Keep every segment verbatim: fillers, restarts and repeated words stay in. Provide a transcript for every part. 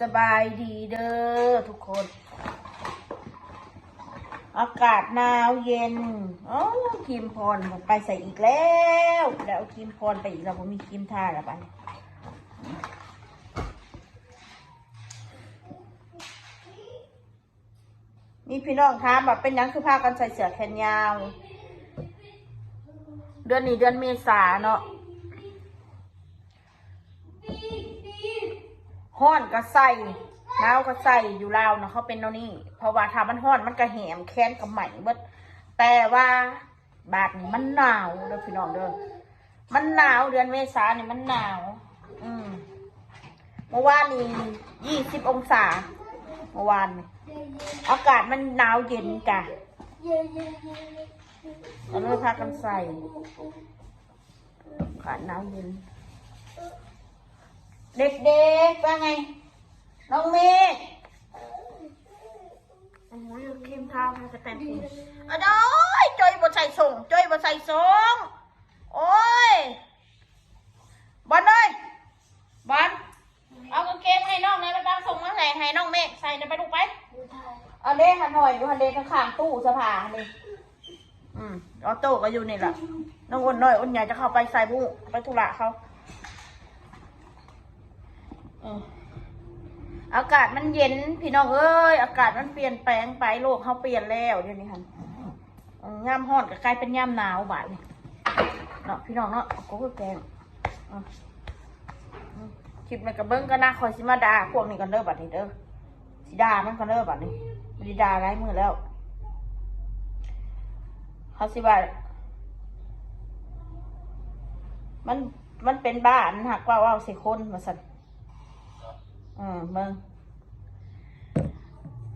สบายดีเด้อทุกคน อากาศหนาวเย็น อ๋อ ครีมพรไปใส่อีกแล้ว แล้วเอาครีมพรไปอีกแล้ว บ่มีครีมทาแล้วบัดนี้ มีพี่น้องถามว่าเป็นหยังคือพากันใส่เสื้อแขนยาว เดือนนี้เดือนเมษาเนาะ ฮ้อนก็ใส่ หนาวก็ใส่ อยู่ลาวนะเขาเป็นแนวนี้ เพราะว่าถ้ามันฮ้อนมันก็แหม แขนก็ไหม้เบิด แต่ว่าบาดนี้มันหนาวเด้อพี่น้องเด้อ มันหนาว เดือนเมษาเนี่ยมันหนาว อืม เมื่อวานนี้ยี่สิบองศา เมื่อวานนี้ อากาศมันหนาวเย็นจ้ะ ก็เลยพากันใส่ อากาศหนาวเย็น เด็กๆ ว่าไง น้องเมฆ โอ้ย ครีมทามันจะแต่งตัว อะโดย จอยบ่ใส่ส่ง จอยบ่ใส่ส่ง โอ้ย บอลเลย บอล เอากางเกงให้น้องนะ ไปเอาส่งมาใส่ให้น้องเมฆใส่นะ ไปลูกไป เอาเด้ หันหน่อย อยู่หันเด้ ข้างๆ ตู้เสื้อผ้าหันเด้ อืม ออโต้ก็อยู่นี่แหละ น้องอ้นน้อย อ้นใหญ่จะเข้าไปใส่บุ ไปธุระเขา อืม อากาศมันเย็น พี่น้องเอ้ย อากาศมันเปลี่ยนแปลงไป โลกเขาเปลี่ยนแล้วเดี๋ยวนี้ค่ะ อืม ยามฮ้อนก็กลายเป็นยามหนาวบาดนี้ เนาะ พี่น้องเนาะ ก็คือแกง อืม อืม คลิปนี้ก็เบิ่งกันนะ คอยสิมาด่าพวกนี้กันเด้อบัดนี้เด้อ สิด่ามันกันเด้อบัดนี้ บ่ได้ด่าหลายมื้อแล้ว เขาสิว่า มัน มันเป็นบ้า มันหักว่าเว้าใส่คนว่าซั่น อืม เบิ่ง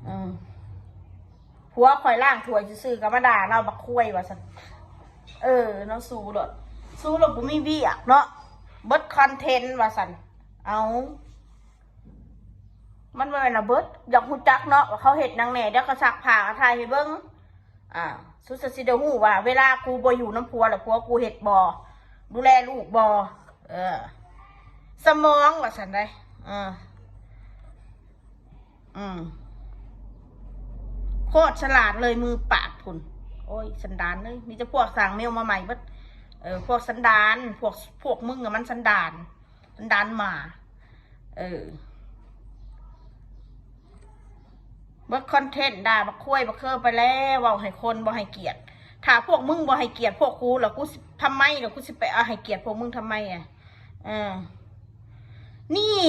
อืม ผัวข่อยล้างถ้วยซื่อๆ ก็มาด่าเราบักควยว่าซั่น เออ เนาะ สู้โลด สู้โลด บ่มีเวียกเนาะ เบิดคอนเทนต์ว่าซั่น เอา มันบ่แม่นว่าเบิด อยากฮู้จักเนาะ ว่าเขาเฮ็ดหยังแหน่ เดี๋ยวก็ซักผ้าก็ถ่ายให้เบิ่ง อ่า สุดสิได้ฮู้ว่า เวลากูบ่อยู่นำผัวแล้ว ผัวกูเฮ็ดบ่ ดูแลลูกบ่ เออ สมองว่าซั่นได๋ เออ อืม โคตรฉลาดเลย มือปราบพุ้น โอ้ย สันดานเอ้ย มีแต่พวกสร้างแนวมาใหม่เบิด เออ พวกสันดาน พวก พวกมึงอะมันสันดาน สันดานหมา เออ เบิดคอนเทนต์ด่าบักควยบักเคิงไปแล้ว เว้าให้คนบ่ให้เกียรติ ถ้าพวกมึงบ่ให้เกียรติพวกกูแล้ว กูสิ ทำไมแล้ว กูสิไปเอาให้เกียรติพวกมึงทำไมอะ เออ นี่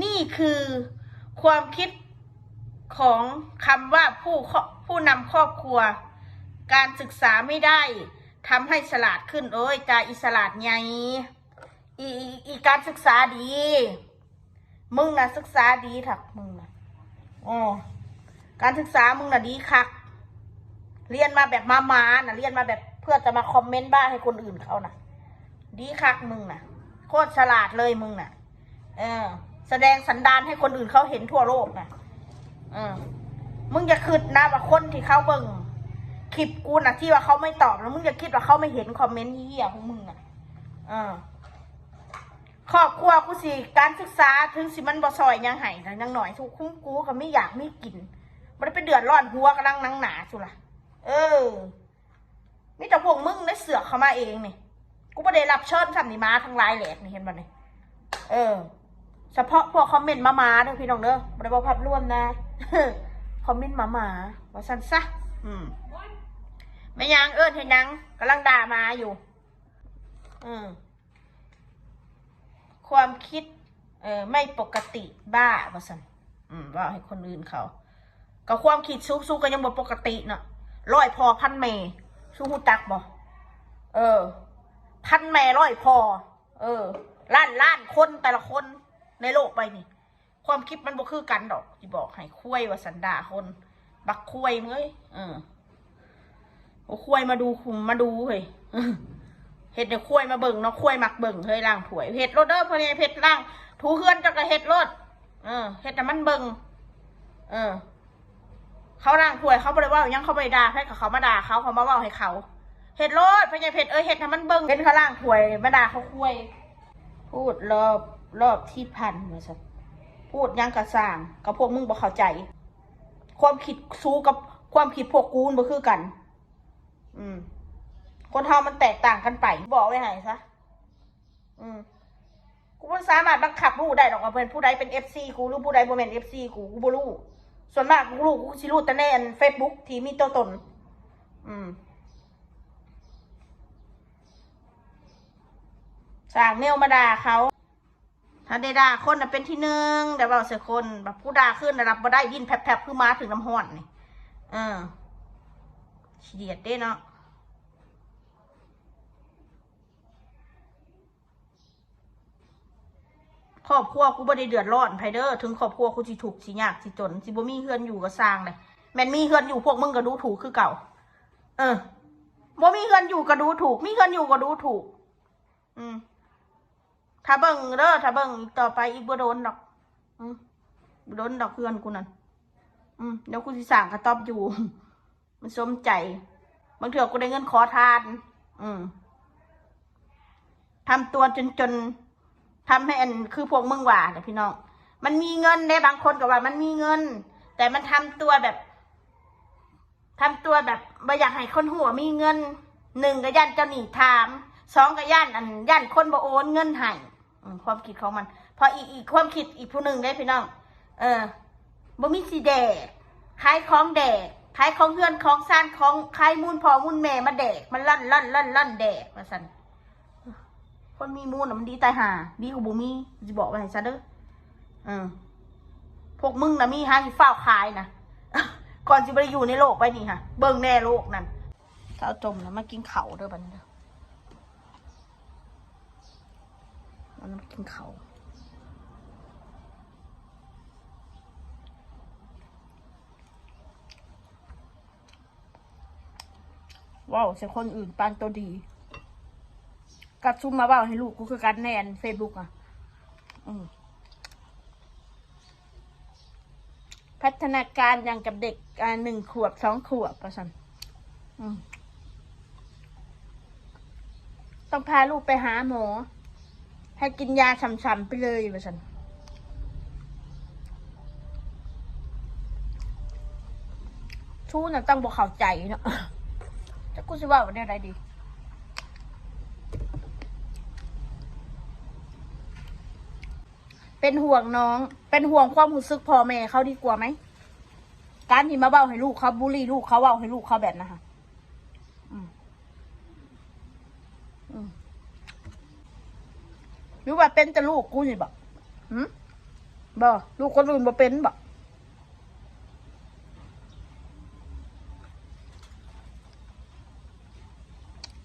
นี่คือความคิดของคำว่าผู้ค- ผู้นำครอบครัว การศึกษาไม่ได้ทำให้ฉลาดขึ้น โอ้ย จาอีฉลาดไง อี อี อีการศึกษาดี มึงน่ะศึกษาดีคัก มึงน่ะ อ๋อ การศึกษามึงน่ะดีคัก เรียนมาแบบหมาๆ น่ะ เรียนมาแบบเพื่อจะมาคอมเมนต์บ้าให้คนอื่นเขาน่ะ ดีคักมึงน่ะ โคตรฉลาดเลยมึงน่ะ เออ แสดงสันดานให้คนอื่นเขาเห็นทั่วโลกน่ะ เออ มึงอย่าคิดนะว่าคนที่เขาเบิ่งคลิปกูน่ะ ที่ว่าเขาไม่ตอบนะ มึงอย่าคิดว่าเขาไม่เห็นคอมเมนต์เหี้ยของมึงน่ะ เออ ครอบครัวกูสิ การศึกษาถึงสิมันบ่ซอยหยังให้นะ อย่างน้อยทุกคุ้มกูก็มีอยากมีกิน บ่ได้ไปเดือดร้อนผัวกำลังหนังหนาสุล่ะ เออ มีแต่พวกมึงได้เสือกเข้ามาเองนี่ กูบ่ได้รับเชิญซ้ำนี่ มาทั้งหลายแหลกนี่ เห็นบ่นี่ เออ เฉพาะพวกคอมเมนต์มาๆ เด้อพี่น้องเด้อ บ่ได้เว้าภาพรวมนะ คอมเมนต์มาๆ ว่าซั่นซะ อืม แม่นหยัง เอิ้นเฮ็ดหยัง กำลังด่าหมาอยู่ อืม ความคิด เออ ไม่ปกติ บ้า ว่าซั่น อืม เว้าให้คนอื่นเขา ก็ความคิดสูงๆ ก็ยังบ่ปกติเนาะ ร้อยพ่อพันแม่ สูฮู้จักบ่ เออ พันแม่ร้อยพ่อ เออ ล้านล้านคน แต่ละคนในโลกใบนี้ ความคิดมันบ่คือกันดอก สิบอกให้ ควยว่าซั่น ด่าคน บักควยมึงเอ้ย เออ โอ้ ควยมาดูคุมมาดูเฮ้ย เฮ็ดให้ควยมาเบิ่งเนาะ ควยมักเบิ่งเฮ้ย ล้างถ้วย เฮ็ดโลดเด้อ พ่อใหญ่เพชร ล้างถูเฮือนเจ้าก็เฮ็ดโลด เออ เฮ็ดให้มันเบิ่ง เออ เขาล้างถ้วย เขาบ่ได้เว้าหยัง เขาบ่ได้ด่าไผ ก็เขามาด่าเขา เขามาเว้าให้เขา เฮ็ดโลด พ่อใหญ่เพชรเอ้ย เฮ็ดให้มันเบิ่ง เห็นเขาล้างถ้วย มาด่าเขาควย พูดรอบ รอบที่พันว่าซั่น พูดหยังกะซ่าง กับพวกมึงบ่เข้าใจ ความคิดสูกับความคิดพวกกูมันบ่คือกัน อืม คนเฮามันแตกต่างกันไป บอกไว้ให้ซะ อืม กูบ่สามารถบังคับรู้ได้ดอกว่าเป็นผู้ใดเป็นเอฟซีกู หรือผู้ใดบ่แม่นเอฟซีกู กูบ่รู้ ส่วนมากกูรู้ กูสิรู้แต่ในอันเฟซบุ๊กที่มีตัวตน อืม สร้างแนวมาด่าเขา ถ้าได้ด่าคนน่ะเป็นที่หนึ่ง แต่เว้าใส่คน แบบผู้ด่าขึ้นน่ะรับบ่ได้ ดิ้นแผลบๆ คือหมาถืกน้ำฮ้อนนี่ เออ ขี้เดียดเด้เนาะ ครอบครัวกูบ่ได้เดือดร้อนไผเด้อ ถึงครอบครัวกูสิทุกข์สิยากสิจน สิบ่มีเฮือนอยู่กะซ่างเลย แม่นมีเฮือนอยู่ พวกมึงกะดูถูกคือเก่า เออ บ่มีเฮือนอยู่กะดูถูก มีเฮือนอยู่กะดูถูก อืม ถ้าเบิ่งเด้อ ถ้าเบิ่งต่อไปอีกบ่โดนดอก อืม บ่โดนดอกเฮือนกูนั่น อืม เดี๋ยวกูสิสร้างกะต๊อบอยู่ มันสมใจ บางเทื่อกูได้เงินขอทาน อืม ทำตัวจนๆ ทำให้อัน คือพวกมึงว่าน่ะพี่น้อง มันมีเงินเด้ บางคนกะว่ามันมีเงิน แต่มันทำตัวแบบ ทำตัวแบบบ่อยากให้คนฮู้ว่ามีเงิน หนึ่งกะย้านเจ้าหนี้ถาม สองกะย้านอัน ย้านคนบ่โอนเงินให้ อืม ความคิดของมัน พออีก อีกความคิดอีกผู้หนึ่งเด้พี่น้อง เออ บ่มีสิแดก ขายของแดก ขายของเฮือนของซาน ของขายมูลพ่อมูลแม่มาแดก มาล่อนล่อนล่อนล่อนแดก ว่าซั่น คนมีมูลน่ะมันดีตายห่า ดีกว่าบ่มี สิบอกไว้ให้ซะเด้อ เออ พวกมึงน่ะมีหาสิฟ้าวขายนะ ก่อนสิบ่ได้อยู่ในโลกใบนี้ค่ะ เบิ่งแน่โลกนั่น เขาจมแล้วมากินข้าวเด้อบัดนี้เด้อ มันมากินข้าว เว้าใส่คนอื่นปานตัวดี กะซุมมาเว้าให้ลูกกูคือกันในอันเฟซบุ๊กอ่ะ อืม พัฒนาการอย่างกับเด็ก อ่า หนึ่งขวบ สองขวบ ว่าซั่น อืม ต้องพาลูกไปหาหมอ ให้กินยาช่ำๆไปเลย ว่าซั่น ซูน่ะต้องบ่เข้าใจเนาะ จักกูสิเว้าแนวใดดี เป็นห่วงน้อง เป็นห่วงความรู้สึกพ่อแม่เขาดีกว่าไหม การที่มาเว้าให้ลูกเขา บูลลี่ลูกเขา เว้าให้ลูกเขาแบบนั้นค่ะ อืม อืม หรือว่าเป็นแต่ลูกกูนี่บ่ หืม บ่ ลูกคนอื่นบ่เป็นบ่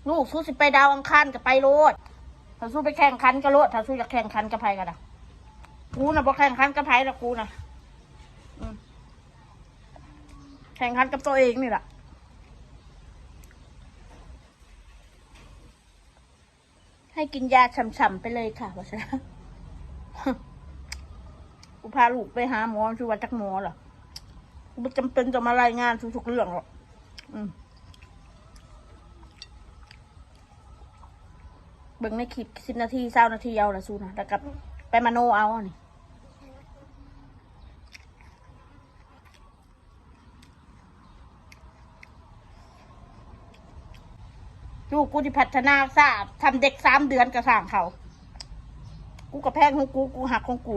ลูกซูสิไปดาวอังคารกะไปโลด ถ้าซูไปแข่งขันกะโลด ถ้าซูอยากแข่งขันกับไผกะได้ กูน่ะบ่แข่งขันกับไผดอก กูน่ะ อืม แข่งขันกับตัวเองนี่แหละ ให้กินยาช่ำๆไปเลยค่ะ ว่าซั่น กูพาลูกไปหาหมอ ซูว่าจักหมอล่ะ กูบ่จำเป็นต้องมารายงานทุกๆเรื่องหรอก อืม เบิ่งในคลิป สิบนาที ซาวนาที เอาละซูนะ แล้วกะไปมโนเอานี่ ลูกกูสิพัฒนาซะ ทำเด็กสามเดือนกะซ่างเขา กูกะแพงของกู กูฮักของกู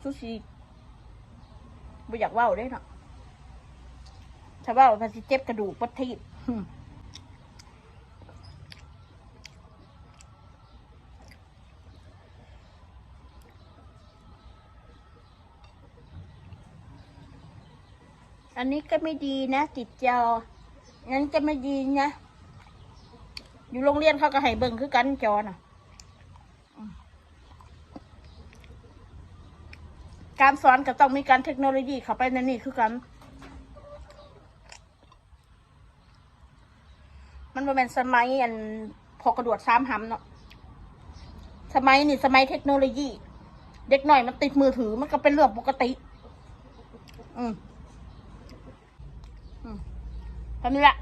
ซูสิ บ่อยากเว้าเด้เนาะ ถ้าเว้ามันสิเจ็บกระดูกเบิดทีบ อืม อันนี้ก็ไม่ดีนะ ติดจอ อันนั้นก็ไม่ดีนะ อยู่โรงเรียนเขากะให้เบิ่งคือกันจอน่ะ การสอนกะต้องมีการเทคโนโลยีเข้าไปในนี่คือกัน มันบ่แม่นสมัยอันพอกระดวดสามหำเนาะ สมัยนี่สมัยเทคโนโลยี เด็กน้อยมันติดมือถือ มันกะเป็นเรื่องปกติ อืม อืม ก็นี่แหละ